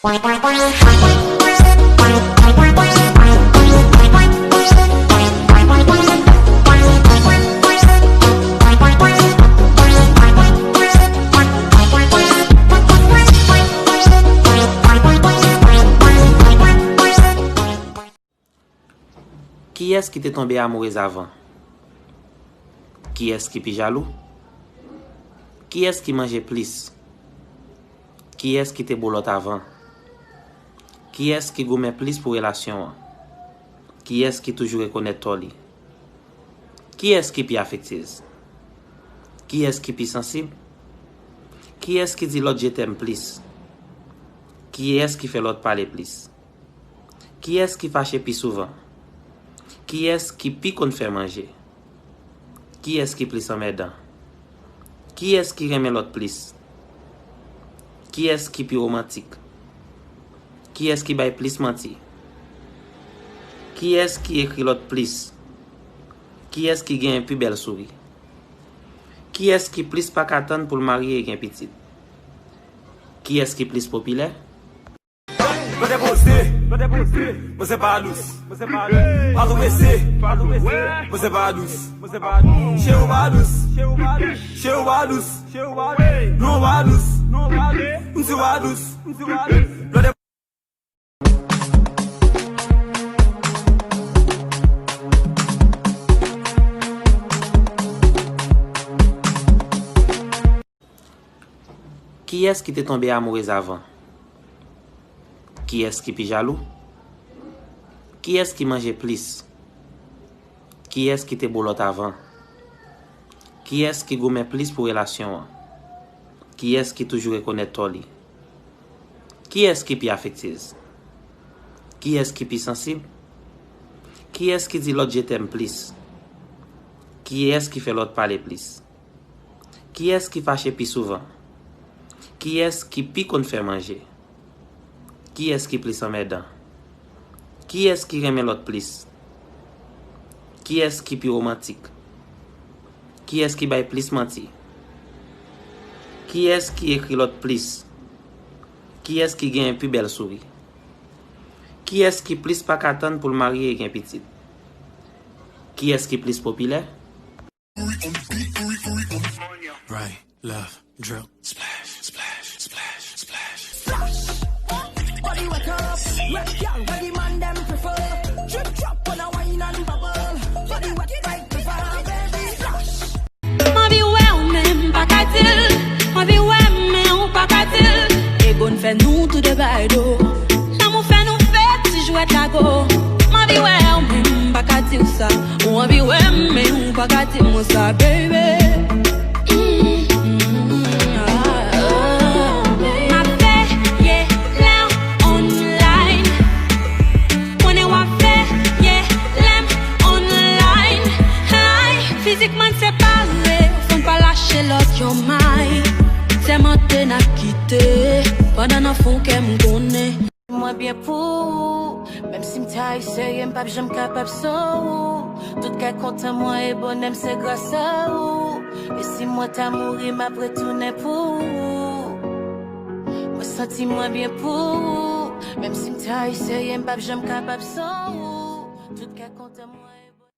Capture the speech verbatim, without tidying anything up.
Kiyès ki te tonbe amourez avan? Kiyès ki pi jalou? Kiyès ki manje plis? Kiyès ki te bolòt avan? Kiyès ki goumen plis pou relasyon an? Kiyès ki toujou rekonèt tò li? Kiyès ki pi afektyez? Kiyès ki pi sansib? Kiyès ki di lòt je t'aime plis? Kiyès ki fè lòt pale plis? Kiyès ki fache pi souvan? Kiyès ki pi konn fè manje? Kiyès ki plis anmèdan? Kiyès ki renmen lòt plis? Kiyès ki pi womantik? Kiyès ki bay plis manti? Kiyès ki ekri lòt plis? Kiyès ki genyen pi bèl souri? Kiyès ki plis pa ka tann pou l marye e gen pitit? Kiyès ki plis popilè? Mwen te poze, mwen te poze, mwen se pa dous. Mwen se pa dous. Pa tou prese, pa tou prese. Mwen se pa dous. Mwen se pa dous. Che ou pa dous. Che ou pa dous. Che ou pa dous. Che ou pa dous. Non ou pa dous. Non ou pa dous. M si ou pa dous. M si ou pa dous. Lè w te Kiyès ki te tonbe amourez avan? Kiyès ki pi jalou? Kiyès ki manje plis? Kiyès ki te bolòt avan? Kiyès ki goumen plis pou relasyon an? Kiyès ki toujou rekonèt tò li? Kiyès ki pi afektyez? Kiyès ki pi sansib? Kiyès ki di lòt je t'aime plis? Kiyès ki fè lòt pale plis? Kiyès ki fache pi souvan? Kiyès ki pi konn fè manje? Kiyès ki plis anmèdan? Kiyès ki renmen lòt plis? Kiyès ki pi womantik? Kiyès ki bay plis manti? Kiyès ki ekri lòt plis? Kiyès ki genyen pi bèl souri? Kiyès ki plis pa ka tann pou l marye e gen pitit? Kiyès ki plis popilè? Right, left, drip, splash, splash, splash, splash. Body wet up, wet girl, where the man dem prefer. Drip drop when I wine and bubble. Body wet like river, baby, splash. M anvi wè w men m pa ka di l. M anvi wè m men ou pa ka di l. Ego n fè nou toude bay do. Lanmou fè nou fè ti jwèt lago. M anvi wè w men m pa ka di w sa. Ou anvi wè m men ou pa ka di mwen sa, baby. Mm, mm, ah, ah, baby. M ap veye lè w online. Konnen w ap veye lè m online. Ay, fizikman n separe, fò n pa lache lòt yon may. Sèmante n ap kite, pandan nan fon kè m konnen. Mwen byen pou ou, menm si m ta eseye, m p ap janm kapab san ou. Tout kè kontan mwen e bonè m se gras a ou. E si mwen ta mouri, m ap retounen pou ou. Mwen santi mwen byen pou ou, menm si m ta eseye, m p ap janm kapab san ou. Tout kè kontan mwen.